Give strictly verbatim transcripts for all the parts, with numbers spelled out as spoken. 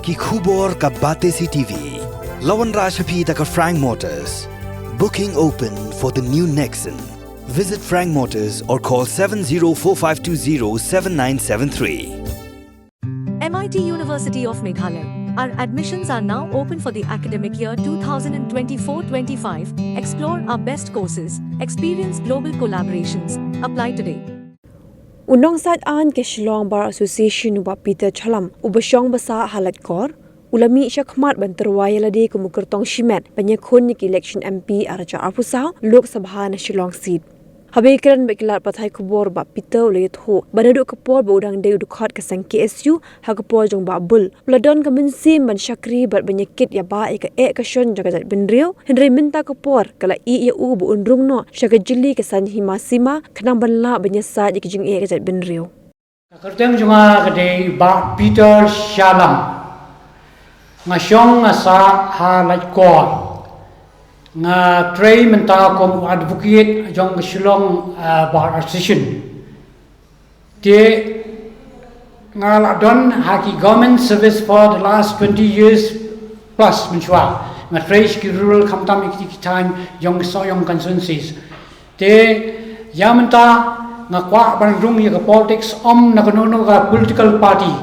Ki khubor ka Batesi T V. La wanrah sha phi da ka Frank Motors. Booking open for the new Nexon. Visit Frank Motors or call seven zero four five two zero seven nine seven three. M I T University of Meghalaya. Our admissions are now open for the academic year twenty twenty-four twenty-five. Explore our best courses, experience global collaborations. Apply today. U nongsaiñ aiñ ka Shillong Bar Association u Bah Peter Challam, uba shong basah ha Laitkor, u la mih shakhmat ban tyrwa ïa lade kum u kyrtong shimet ban ïakhun ïa ka election M P ar hajar arphew saw Lok Sabha na Shillong seat. Haba ïakren bad ki lad pathai khubor, Bah Peter u la ïathuh ba naduh ka por ba u dang dei u dkhot ka seng K S U ha ka por jong Bah Bull, u la don ka mynsiem ban shakri bad ban ïakit ïabah ïa ka eh ka shon jong ka jaitbynriew, hynrei mynta ka por ka la ïeh ïa u ba un rung noh sha ka jylli ka saiñ hima sima khnang ban lah ban ïasaid ïa ka jingeh ka jaitbynriew. Ka kyrteng jong nga ka dei Bah Peter Challam. Nga shong nga sah ha Laitkor. Nga trei mynta kum u advocate jong ka Shillong, ah, Bar Association. Te nga la don ha ki government service for the last twenty years plus mynshuwa. Nga trei sha ki rural khamtam ïa ki thaiñ jong ki sohïong constituencies. Te ïa mynta nga kwah ban rung ïa ka politics ym na kano kano ka political party.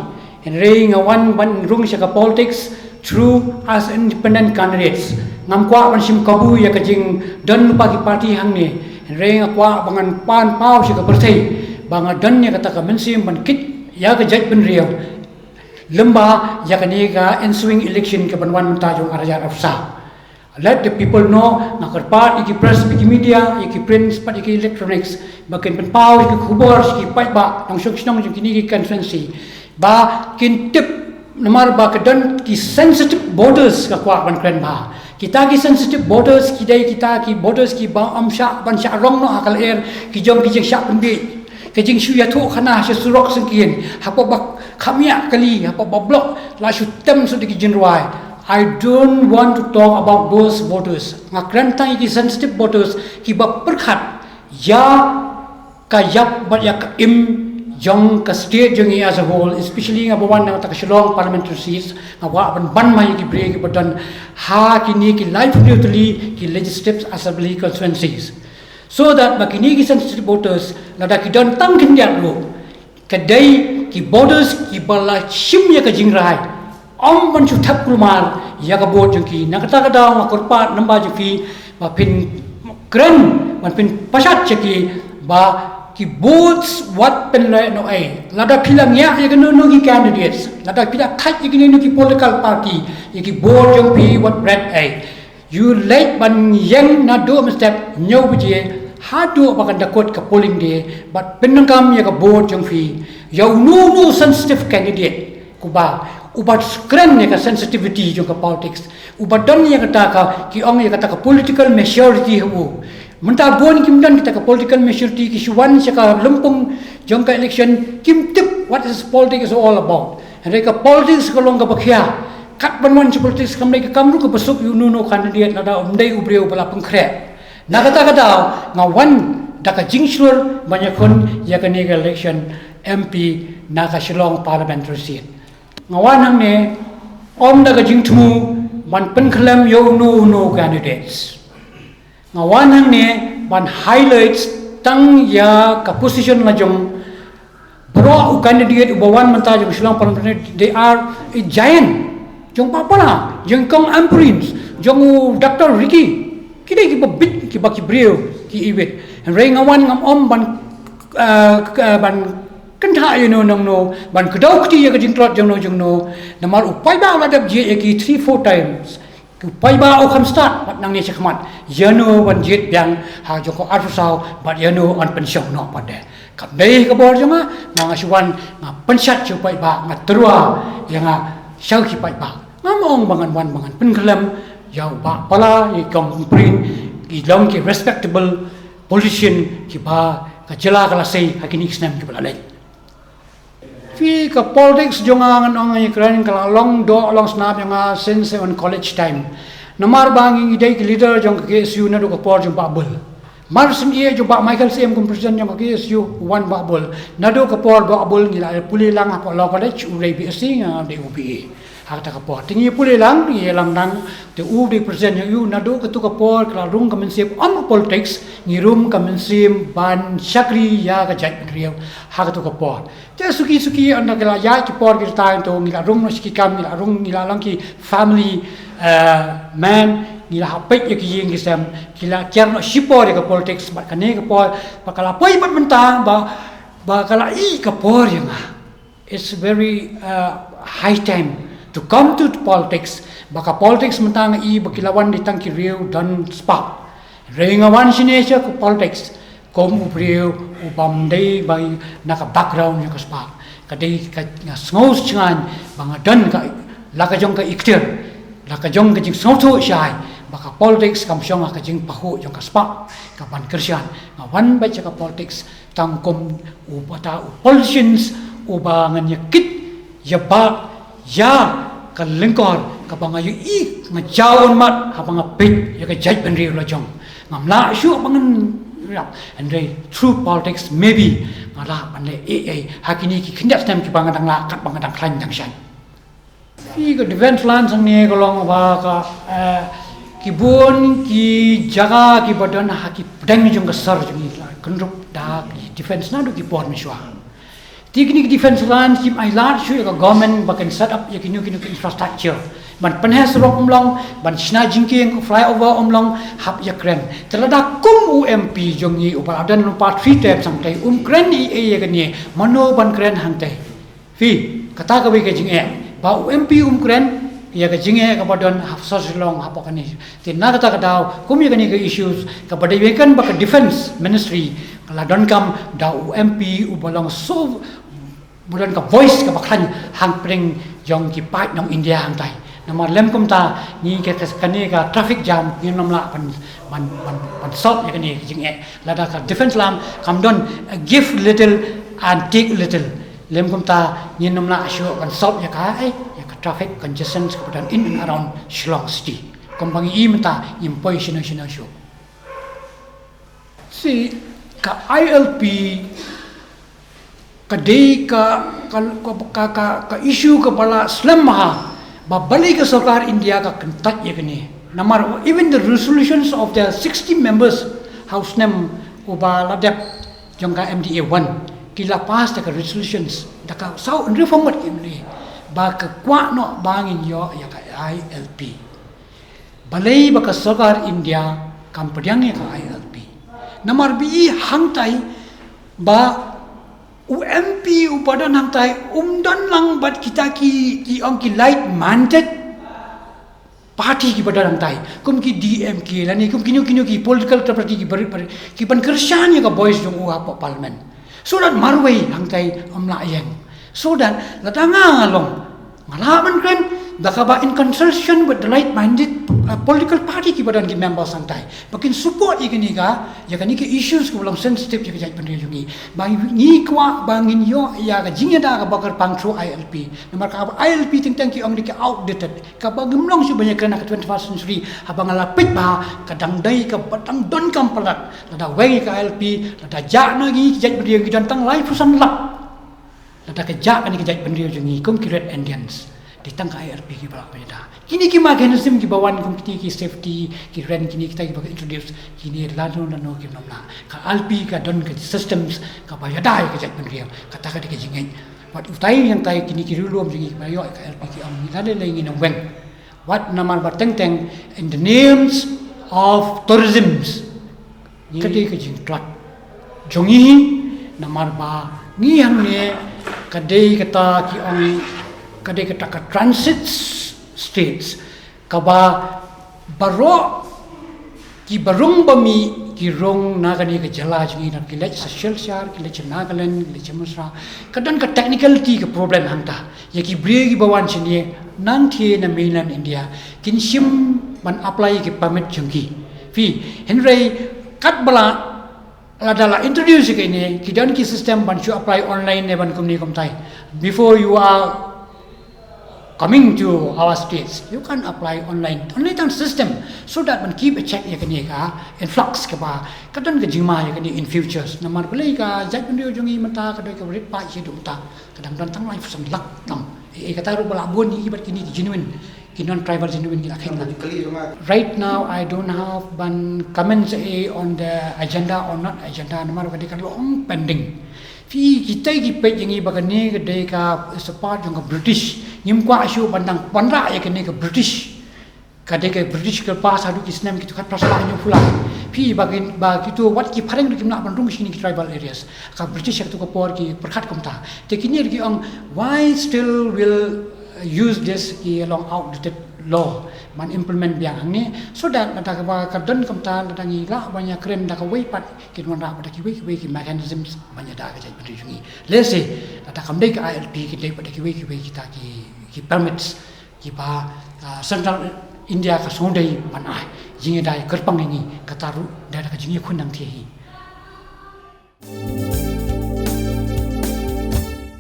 Hynrei nga wan ban rung sha ka politics through as independent candidates. Ngam kwah ban shim kabu ïa ka jingdon lypa ki party hangne. Hynrei nga kwah ba ngan pan paw sha ka pyrthei ba nga don ïa kata ka mynsiem ban kit ïa ka jaitbynriew lyngba ïa kane ka ensuing election kaban wan mynta jong ar hajar arphew saw. Let the people know, nga kyrpad ïa ki press, ïa ki media, ïa ki print bad ïa ki electronics ba kin pynpaw ïa ki khubor sha ki paidbah nongshong shnong jong kine ki constituency ba kin tip, namar ba ka don ki sensitive voters, ka kwah ban kren ba kita ki sensitive voters ki dei kita ki voters kiba ym shah ban shah rong noh ha ka lyer, ki jong ki jingshah pynbiej, ki jingshu ïathuh khana sha surok syngkien, hapoh ba kham ïa kali, hapoh ba block la shu tem shuh da ki jingrwai. I don't want to talk about those voters. Nga kren tang ïa ki sensitive voters kiba pyrkhat ïa ka ïap bad ïa ka im jong ka state jong ngi as a whole, especially nga ba wan na kata ka Shillong parliamentary seats, nga kwah ban ban ma ïa ki briew kiba don ha kine ki laiphew tylli ki legislative assembly constituencies, so that ba kine ki sensitive voters, lada ki don tang khyndiat ruh, ka dei ki voters kiba la shim ïa ka jingrai, ym ban shu thep kulmar ïa ka vote jong ki. Na kata ka daw nga kyrpad namar jong phi ba phin kren, ban phin pashat sha ki ba ki votes wat pynleh noh ei. Lada phi la ngiah ïa kino kino ki candidates, lada phi la thait ïa kino kino ki political party, ïa ki vote jong phi wat bret ei. Ïa leit ban ïeng naduh mynstep hynñiew baje haduh ba kan da kut ka polling day, bad pyndonkam ïa ka vote jong phi ïa uno uno sensitive candidate, kumba uba kren ïa ka sensitivity jong ka politics, uba don ïa kata ka, ki ong ïa kata ka political maturity ha u. Mynta bun kim don kita ka political maturity, ki shu wan sha ka lympung jong ka election kim tip what is politics all about. Hynrei ka politics ka long kaba khia. Katba wan sha politics kam dei ka kam ruh kaba suk ïa uno uno candidate lada um dei u briew ba la pynkhreh. Na kata ka daw nga wan da ka jingshlur ban ïakhun ïa kane ka election M P na ka Shillong parliamentary seat. Nga wan hangne ym da ka jingthmu ban pynkhlem ïa uno uno candidates. Nga wan hangne ban highlight tang ïa ka position la jong baroh u candidate uba wan mynta jong Shillong parliamentary, they are a giant. Jong Bah Pala, jong Kong Ampareen, jong u Doctor Ricky. Ki dei kiba bit, kiba ki briew ki ibit. Hynrei nga wan ngam ym ban, eh, k-, eh, ban kynthah ïa no nang no, ban kdew kti ïa ka jingtlot jong no jong no. Namar u paidbah u la dep jied ïa ki three four times. Ki paidbah u kham stad bad nangne shakhmat. Ïa no ban jied biang ha jong ka arphew saw bad ïa no ban pynshong noh pat de. Kam dei ka bor jong nga, nga nga shu wan nga pynshat sha u paidbah, nga tyrwa ïa nga sha ki paidbah. Ngam ong ba ngan wan ba ngan pynkhlem ïa u Bah Pala, ïa i Kong Ampareen, ki long ki respectable politician kiba ka jylla ka la sei ha kine ki snem kiba la leit. Phi, ka politics jong nga ngan ong ïa kren ka la long doh long snap jong nga since on college time. Namar ba ngi dei ki leader jong ka K S U naduh ka por jong Bah Bull. Mar sien ïa jong Bah Michael Syiem kum president jong ka K S U, wan Bah Bull. Naduh ka por Bah Bull ngi la pule lang hapoh Law College, u dei B S C, nga dei u B A. Ha kata ka por. Te ngi pule lang, ngi lang nang, te u dei president ïa u, naduh katu ka por, ka la rung ka mynsiem ym politics, ngi rung ka mynsiem ban shakri ïa ka jaitbynriew, ha katu ka por. Te suki suki, ynda ki la ïaid ki por ki rta, to ngi la rung noh shi ki kam, ngi la rung, ngi la long ki family, eh, man, ngi la hap peit ïa ki ïing ki sem, ki la kiar noh shipor ïa ka politics, bad kane ka por, ba ka la poi bad mynta, ba, ba ka la i ka por ïa nga. It's very, uh, high time to come to politics. Ba ka politics mynta nga i ba ki la wan dei tang ki riew don spah. Hynrei nga wan shane sha ka politics kum u briew u bym dei ba na ka background jong ka spah. Ka dei ka, nga sngew shngaiñ ba nga don ka, la ka jong ka ikhtiar, la ka jong ka jingsngewthuh shai, ba ka politics kam shong ha ka jingpahuh jong ka spah, ka ban kyrshan. Nga wan beit sha ka politics tang kum u bata u politicians uba ngan ïa kit ïa ba ïa ka lyngkor kaba nga ïohi, nga jaw un mat haba nga peit ïa ka jaitbynriew la jong. Ngam lah shuh ba ngan ïap, hynrei through politics maybe nga lah ban leh ei ei ha kine ki khyndiat snem kiba nga dang lah, katba nga dang khlaiñ dang shaiñ. Phi, ka defense lines hangne ka long ba ka, eh, ki bun ki jaka kiba don ha ki pdeng jong ka sor jong ngi la kynrup da ki defense naduh ki por mynshuwa. Te kine ki defense lines kim ailad shuh ïa ka government ba kan set up ïa kino kino ki infrastructure. Ban pynheh surok ym long, ban shna jingkieng, flyover ym long, hap ïakren. Te lada kum u M P jong ngi uba la don lypa three terms hangtai um kren ei ei ïa kane, mano ban kren hangtai? Phi, kata kawei ka jingeh ba u M P um kren ïa ka jingeh kaba don ha sor Shillong hapoh kane. Te na kata ka daw, kum ïa kane ka issues kaba dei wei kan ba ka defense ministry ka la donkam da u M P uba long so, uba don ka voice kaba khlaiñ hapdeng jong ki paid nong India hangtai. Namar lym kumta ngi ka, ka, kane ka traffic jam ngin ym lah ban, ban, ban, ban solve ïa kane ka jingeh. Lada ka defense line kam don, uh, give little and take little. Lym kumta ngin ym lah shuh ban solve ïa ka, eh, ïa ka traffic congestion kaba don in and around Shillong City. Kumba ngi i mynta ngim poi shano shano shuh. Shi, ka I L P ka dei ka, ka, ka, ka, ka, ka issue kaba la slem bha ba balei ka sorkar India ka kyntait ïa kane. Namar even the resolutions of the sixty members ha u snem uba la dep jong ka M D A one ki la pass da ka resolutions da ka saw hynriew phew ngut ki M D A ba ka kwah noh ba ngin ïoh ïa ka I L P. Balei ba ka sorkar India kam pdiang ïa ka I L P? Namar ba i hangtai ba u M P uba don hangtai um don lang bad kita ki, ki ong ki like-minded party kiba don hangtai, kum ki D M K lane kum kino kino ki political party kiba, kiban kyrshan ïa ka voice jong u hapoh parliament. So that marwei hangtai ym lah ïeng. So that lada nga nga long, nga lah ban kren da kaba in consultation with the like-minded, uh, political party kiba don ki members hangtai ba kin support ïa kane ka, ïa kane ka issues kiba long sensitive ïa ka jaitbynriew jong ngi. Ba ngi kwah ba ngin ïoh ïa ka jingïada kaba kyrpang through I L P. Namar ka I L P teng teng ki ong dei ka outdated, kaba ngim long shuh ban ïakren ha ka twenty-first century. Haba nga la peit bha ka dang dei kaba dang donkam palat. Lada weng ïa ka I L P, lada jah noh ïa ki jaitbynriew, ngi don tang laiphew san lak. Lada ka jah kane ka jaitbynriew jong ngi kum ki Red Indians, dei tang ka I L P kiba lah ban ïada. Kine ki mechanism kiba wan kum kine ki safety, ki rent, kine kita kiba ka introduce, kine lano lano kim nym lah. Ka I L P ka don ka systems kaba ïada ïa ka jaitbynriew. Kata ka dei ka jingngeit. Wat utai hangtai kine ki riewlum jong ngi kiba ïoh ïa ka I L P ki ong ngi la lei lei ngin ym weng. Wat namar ba teng teng in the names of tourisms. Ka dei ka jingtlot jong ngi, namar ba ngi hangne ka dei kata ki ong, ka dei kata ka transit s-, states, kaba baroh kiba rung ba mih ki rung na kane ka jylla jong ngi, na ki leit sha Silchar, ki leit sha Nagaland, ki leit sha Mosra. Ka don ka technicality ka problem hangta. Ïa ki briew kiba wan shane nangthie na mainland India kin shim ban apply ïa ki permit jong ki. Phi, hynrei katba la, lada la introduce ïa kine, ki don ki system ban shu apply online ne ban kumne kumtai. Before you are coming to our states, you can apply online. Only tang system, so that ban keep a check ïa kane ka influx kaba ka don ka jingma ïa kane in futures. Namar balei ka jaitbynriew jong ngi mynta ka dei kaba rit paid shaduh mynta. Ka dang don tang laiphew san lak tam. E kata ruh ba la bun ïa ki bad kine ki genuine, ki non tribal genuine ki la kheiñ lang. Right now I don't have ban comment eh on the agenda or not agenda, namar ka dei ka long pending. Phi kita ki peit ïa ngi ba kane ka dei ka support jong ka British. Ngim kwah shuh ban dang wanrah ïa kane ka British. Ka dei ka British ka pass haduh ki snem ki tu khat pras ba nyu pula. Phi ba ki ba ki tu wat ki phareng ruh kim lah ban rung sini ki tribal areas. Ka British ka tu ka por ki pyrkhat kumta. Te kini ruh ki ong, why still will use this ki long outdated law ban implement biang hangne, so that lada ka ba ka don kumta lada ngi lah ban ïa kren da kawei pat kin wanrah pat da kiwei kiwei ki mechanisms ban ïada ka jaitbynriew jong ngi. Let's say lada kam dei ka I L P, ki dei pat da kiwei kiwei kita ki ki permits kiba, ah, Central India ka sngewdei ban ai jingïada kyrpang ïa ngi, kata ruh da ka jingïakhun nangthie hi.